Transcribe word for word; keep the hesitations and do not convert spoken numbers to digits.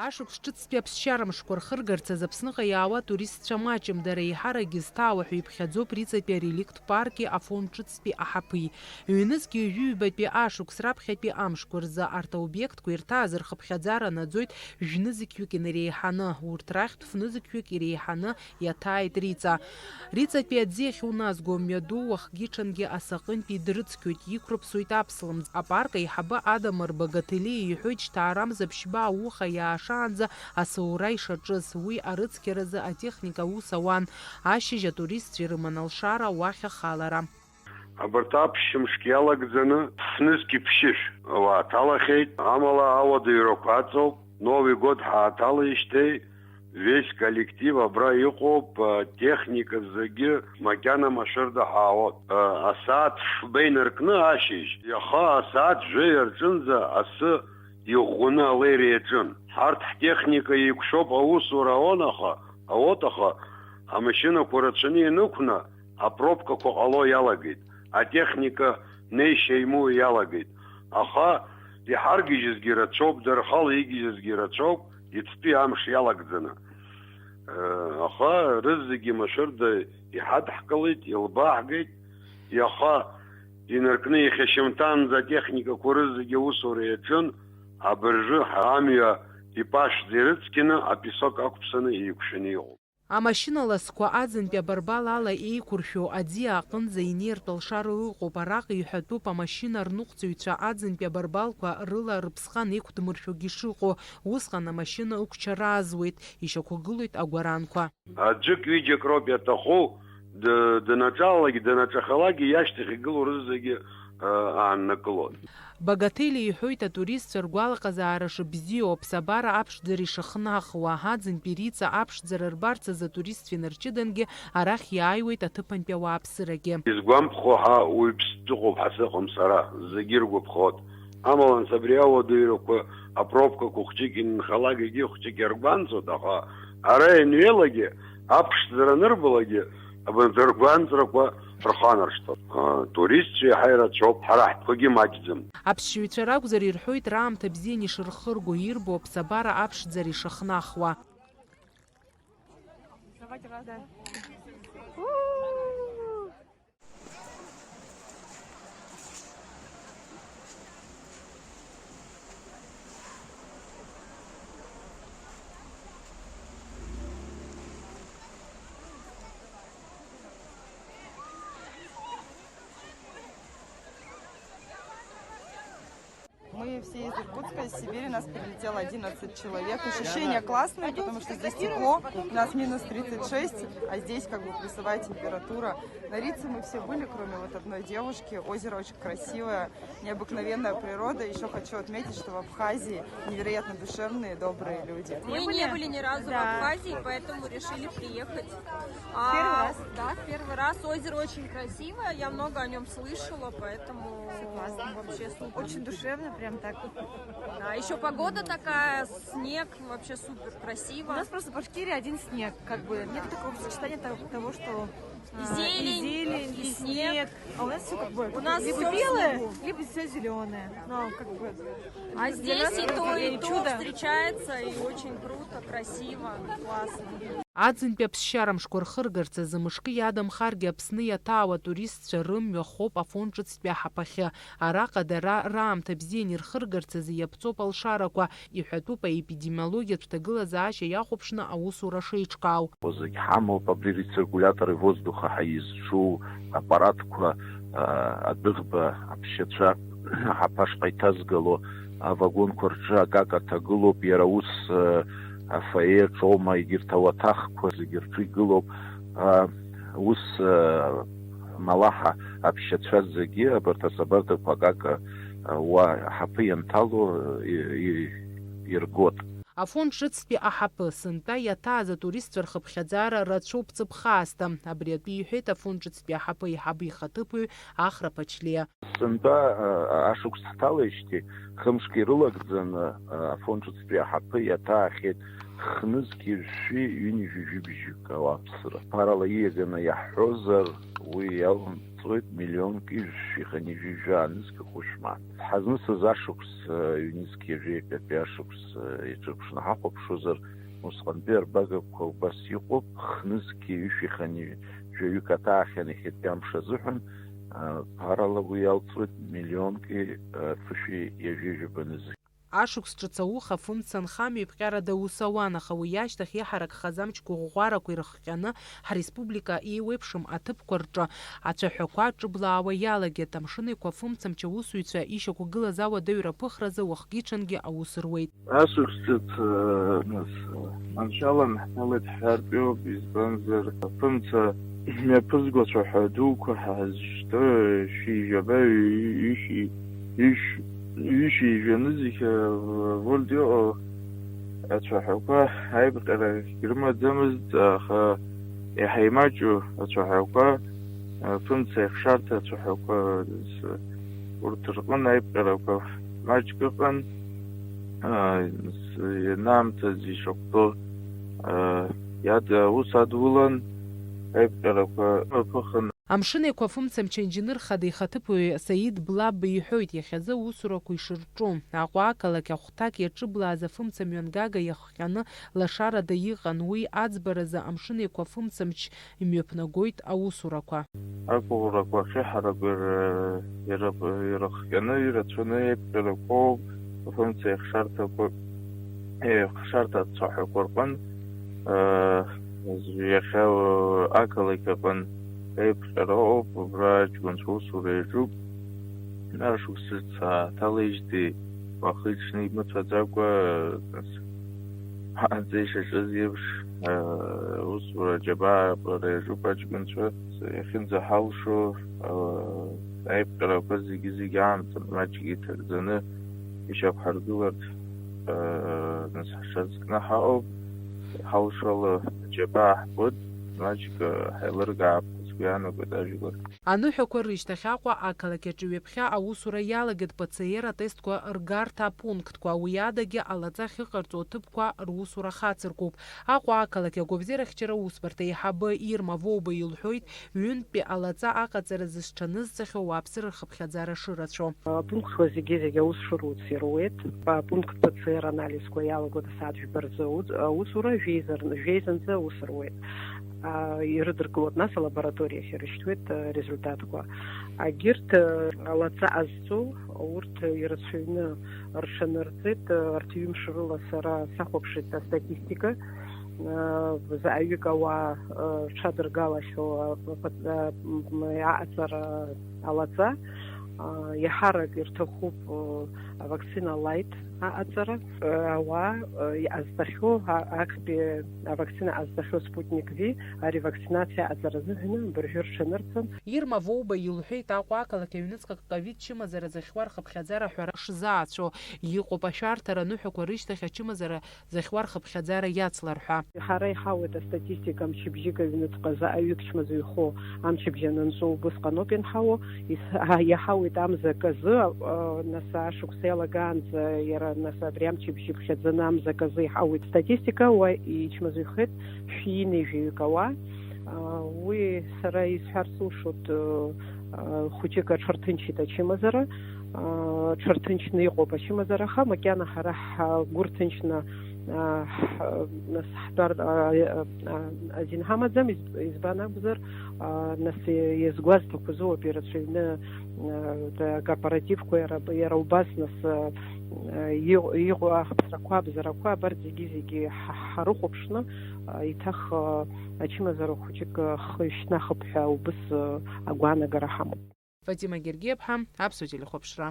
Ашықәс ҿыцтәи аԥсшьарамшқәа рхыргарц азы Аԥсныҟа иаауа атуристцәа маҷым, дара еиҳаракгьы зҭаауа ҳәа иԥхьаӡоуп Риҵатәи ареликттә парки Афон ҿыцтәи аҳаԥи. Ҩнызқьи ҩажәи ҩбатәи ашықәс раԥхьатәи амшқәа рзы арҭ аобиектқәа ирҭааз рхыԥхьаӡара наӡоит жәнызқьҩык инареиҳаны, урҭ рахьтә фнызқьҩык иреиҳаны иаҭааит Риҵа. Риҵатәи аӡиахь уназго, мҩаду уахгьы-ҽынгьы асаҟынтәи дрыцқьоит, иқәрыԥсоит аԥслымӡ. Апарк аиҳабы Адамыр Багаҭелиа иҳәоит, шьҭаарамза ԥшьба ауха иаашаанӡа асаура ишаҿыз, уи арыцқьаразы атехника аус ауан. Ашьыжь атуристцәа ирыман алшара уахь ахалара. Абарҭ аԥшьымшк иалагӡаны фнызқьи ԥшьышә уааҭалахьеит, амала ауадаҩрақәа аҵоуп, Нови год ҳааҭалеижьҭеи весь коллектив абра иҟоуп, атехника зегьы макьана машәырда ҳаауеит. Асааҭ фба инаркны ашьыжь, иаха асааҭ жәаҩа рҿынӡа асы иӷәӷәаны алеира иаҿын. Ҳарҭ ҳтехника еиқәшәоуп аусура ауан, аха, ауеит, аха амашьынақәа рацәаны ианықәна, апробкақәа ҟало иалагеит, атехника неишьа имоуа иалагеит, аха иҳаргьежьызгьы рацәоуп, дара рхала игьежьызгьы рацәоуп, иацтәи амш иалагӡаны. Э, аха рызегьы машәырда иҳадҳкылеит, илбааҳгеит, иаха инаркны иахьа шьымҭанӡа атехникақәа рызегьы аусура иаҿын, абыржәы амҩа ипашәӡа ирыцқьаны, апесок ақәԥсаны еиқәшәаны иҟоуп. Амашьына ласқәа аӡынтәи абарбал ала еиқәыршәоу аӡиа аҟынӡа инеиртә алшара ыҟоуп, араҟа иҳәатәуп амашьына рныҟәцаҩцәа аӡынтәи абарбалқәа рыла рыԥсҟан еиқәдмыршәогьы шыҟоу, усҟан амашьына ықәчараазуеит, ишьақәгылоит агәаранқәа. Аӡәык-ҩыџьак роуп иаҭаху, д-, данаҿалалак, данаҿахалакгьы иашьҭахь игылоу рызегьы, э, ааннакылоит. Багаҭелиа иҳәоит, атуристцәа ргәалаҟазаара шыбзиоу аԥсабара аԥшӡара ишахнахуа, аӡынтәи Риҵа аԥшӡара рбарц азы атуристцәа инарҷыдангьы арахь иааиуеит аҭыԥантәи ауааԥсырагьы. Изгәамԥхо ҳа уаҩԥс дыҟоуп ҳәа сыҟам сара, зегьы иргәаԥхоит. Амала анс абри ауадаҩрақәа, апробкақәа хәҷык инхалак, егьи хәҷык иаргәанҵоит, аха ара ианҩеилагьы, аԥшӡара анырбалакгьы, абанҭ ргәанҵрақәа рханаршҭуа. Туристцәа иаҳа ирацәоуп, ҳара ҳтәқәагьы маҷӡам. Аԥсшьаҩцәа ракәзар, ирҳәоит, раамҭа бзиан ишырхырго, ирбо аԥсабара аԥшӡара ишахнахуа. Мы все из Иркутска, из Сибири, нас прилетело одиннадцать человек. Ощущения классные, потому что здесь тепло, у нас минус тридцать шесть, а здесь как бы плюсовая температура. На Рице мы все были, кроме вот одной девушки. Озеро очень красивое, необыкновенная природа. Еще хочу отметить, что в Абхазии невероятно душевные, добрые люди. Мы не были ни разу в Абхазии, поэтому решили приехать. А, первый раз? Да, первый раз. Озеро очень красивое, я много о нем слышала, поэтому вообще супер. Очень душевно, прям так. Да, еще погода такая, снег, вообще супер красиво. У нас просто в Башкирии один снег, как бы нет такого сочетания того, того, что, а, и зелень, и снег. А у нас все как бы либо белое, либо все зеленое. Но как бы для нас это чудо. А здесь и то, и то встречается, и очень круто, красиво, классно. Аӡынтәи аԥсшьарамшқәа рхыргарц азы мышкы иадамхаргьы Аԥсны иаҭаау атуристцәа рымҩа хоуп Афон ҿыцтәи аҳаԥахьы. Араҟа дара раамҭа бзиан ирхыргарц азы иаԥҵоуп алшарақәа, иҳәатәуп аепидемиологиатә ҭагылазаашьа иахәаԥшны аусура шеиҿкаау. Зегь ҳамоуп, абри рециркулиатори воздуха ҳәа изҿу аппаратқәа, а, адәыӷба аԥсшьацәа ҳаԥашҟа иҭазгало авагонқәа рҿы акака ҭагылоуп, иара ус, а, афойе аҿоума, егьырҭ ауаҭахқәа зегьы рҿы игылоуп. А, ус, а, малаҳа аԥсшьацәа зегьы абарҭ асабардақәа акака, а, уа ҳаԥы ианҭало, и-, и-, иргот. Афон ҿыцтәи аҳаԥы, сынтәа иаҭааз атуристцәа рхыԥхьаӡара рацәоуп ҵыԥх аасҭа. Абри атәы иҳәеит Афон ҿыцтәи аҳаԥы аиҳабы ихаҭыԥуаҩ Ахра Ԥачлиа. Сынтәа, а, ашықәс ҳҭалеижьҭеи, хымшк ирылагӡаны, а, Афон ҿыцтәи аҳаԥы иаҭаахьеит хнызқьи жәшәи ҩынҩажәи жәибжьык ауааԥсыра. Ԥарала ииаганы иаҳҳәозар, уи иалан Ҵуеит миллионк ҩышәи хынҩажәи жәаа нызқь хәышә мааҭ. Ҳазнысыз ашықәс, ҩнызқь ҩажәи ҩбатәи ашықәс иаҿырԥшны ҳахәаԥшуазар, усҟантәи арбагақәа убас иҟоуп, хнызқь ҩышәи хынҩажәаҩык аҭаахьан иахьатәи амш азыҳәан, ԥарала уи иалҵуеит миллионки ԥышәи ҩажәи жәаба нызқь. Ашықәс ҿыц ауха фымца нхамҩа иԥҟьарада аус ауан, аха уи ашьҭахь иҳаракхаз амч гәыӷәӷәарақәа ирыхҟьаны, ҳреспублика еиуеиԥшым аҭыԥқәа рҿы ацәаҳәақәа ҿыблаауа иалагеит. Амшын Еиқәа фымцамч аусзуҩцәа ишьақәгылаз ауадаҩра аԥыхразы уахгьы-ҽынгьы аус руеит. Ашықәс ҿыц, нас, маншәалан ҳҭалеит ҳҳәартә иоуп, избанзар, афымца мҩаԥызго ацәаҳәа дуқәа ҳазшьҭы шәи жәаба ҩышәи, ҩышә-, ҩышәи жәанызқь, э, вольт иҟоу ацәаҳәақәа аиԥҟьарагь рымаӡамызт, аха иаҳа имаҷу ацәаҳәақәа, э, фымца ихшарҭа ацәаҳәақәа, с-, урҭ рҟын аиԥҟьарақәа маҷк ыҟан, э, с-, ианаамҭаз ишахәҭоу, э, иад-, аус адулан, аиԥҟьарақәа ымаԥыхын. Амшын Еиқәа фымцамч инџьныр хада ихаҭыԥуаҩ Саид Блаб иҳәоит, иахьазы аусурақәа ишырҿу. Аҟәа ақалақь ахәҭак иаҿыблааз афымца мҩангага иахҟьаны лашарада иҟан, уи аӡбаразы Амшын Еиқәа фымцамч имҩаԥнагоит аусурақәа. Ақәыӷәрақәа ахьыҳараку ир-, иры-, ирыхҟьаны ирацәаны аиԥҟьарақәоуп, афымца еихшарҭақәа, еихшарҭа ацәаҳәақәа рҟын, аа, иахьа, аа, ақалақь аҟын аиԥҟьара ыҟоуп, убра аҷкәынцәа усура иаҿуп. Ашықәс ҿыц ааҭалеижьҭеи уахи-ҽни имыцәаӡакәа, нас, аҵеи шаҿыз еиԥш, аа, усура аџьабаа аҟара иаҿуп аҷкәынцәа. Иахьынӡаҳалшо, аа, аиԥҟьарақәа зегьы-зегьы аамҭа маҷк иҭагӡаны ишьақәҳаргыларц, аа, нас ҳҽазкны ҳаҟоуп. Ҳалшала аџьабаа ҳбоит, маҷк, аа, ҳаилыргап ҳәа сгәы иаанагоит ажәлар. Аныҳәақәа рышьҭахь Аҟәа ақалақь аҿы ҩаԥхьа аусура иалагеит П Ц Р атестқәа ргарҭа апунктқәа, уи адагьы алаҵа ахьыҟарҵо аҭыԥқәа русура хацыркуп. Аҟәа ақалақь агәабзиарахьчара аусбарҭа аиҳабы Ирма Воуба илҳәоит, ҩынтәи алаҵа аҟаҵара зысҽанызҵахьоу ауааԥсыра рхыԥхьаӡара шырацәоу. Апунктқәа зегьы-зегьы аус шыруц ируеит. Апункт П Ц Р анализқәа иалагоит асааҭ жәба рзы аус-, аусура, жәеиза-, жәеизанӡа аус руеит. А, ирыдыркылоит, нас алабораториахь ирышьҭуеит, а, результатқәа. Агьырҭ, а, алаҵа ҟазҵо, урҭ ирацәаҩны рҽанырҵеит, а, арҭ ҩымш рыла сара сахәаԥшит астатистика, а, заҟаҩык ауаа, а, рҽадыргалахьоу, а, п-, п-, а, м, аҟаҵара алаҵа, а, иаҳарак ирҭахуп, а, авакцина лайт аҟаҵара, ауаа иҟазҵахьоу актәи авакцина ҟазҵахьоу Спутник V аревакцинациа аҟаҵара азыҳәан абыржәы рҽанырҵан. Ирма Воуба илҳәеит, Аҟәа ақалақь аҩныҵҟа ковид чымазара зыхьуа рхыԥхьаӡара аҳәара шзаацәоу, иҟоуп ашәарҭара аныҳәақәа рышьҭахь ачымазара зыхьуа рхыԥхьаӡара иацлар ҳәа. Ҳара иҳауеит астатистика, мчыбжьык аҩныҵҟа заҟаҩык чмазаҩхо амчыбжь анынҵәо убысҟаноуп ианҳауо. Ис-, а, иаҳауеит амза аказы, а, нас ашықәс иалагаанӡа, иара нас абри амчыбжь иԥхьаӡаны амза аказы иҳауеит астатистика, уа ичмазаҩхеит шәи ҩынҩажәаҩык ауаа. А, уи сара исҳәар сылшоит, а, а, хәыҷык аҽарҭынчит ачымазара, а, аҽарҭынчны иҟоуп ачымазара, аха макьана ҳара ҳгәы рҭынчны, а, ҳ-, нас ҳтәар, а, а, а, азин ҳамаӡам, изб-, избан акәзар, а, нас иазгәазҭақәаз ыҟоуп ирацәаҩны, а, да, акооперативқәа иара, иара убас, нас, а, а, иҟ-, иҟоу ахԥсрақәа, абзарақәа, абарҭ зегьы-зегьы ҳ-, ҳарыхәаԥшны, а, еиҭах, а, ачымазара хәыҷык, а, ҳхы ишьҭнахып ҳәа убыс, а, агәаанагара ҳамоуп. Фатима Гергиаԥҳа, Аԥсуа телехәаԥшра.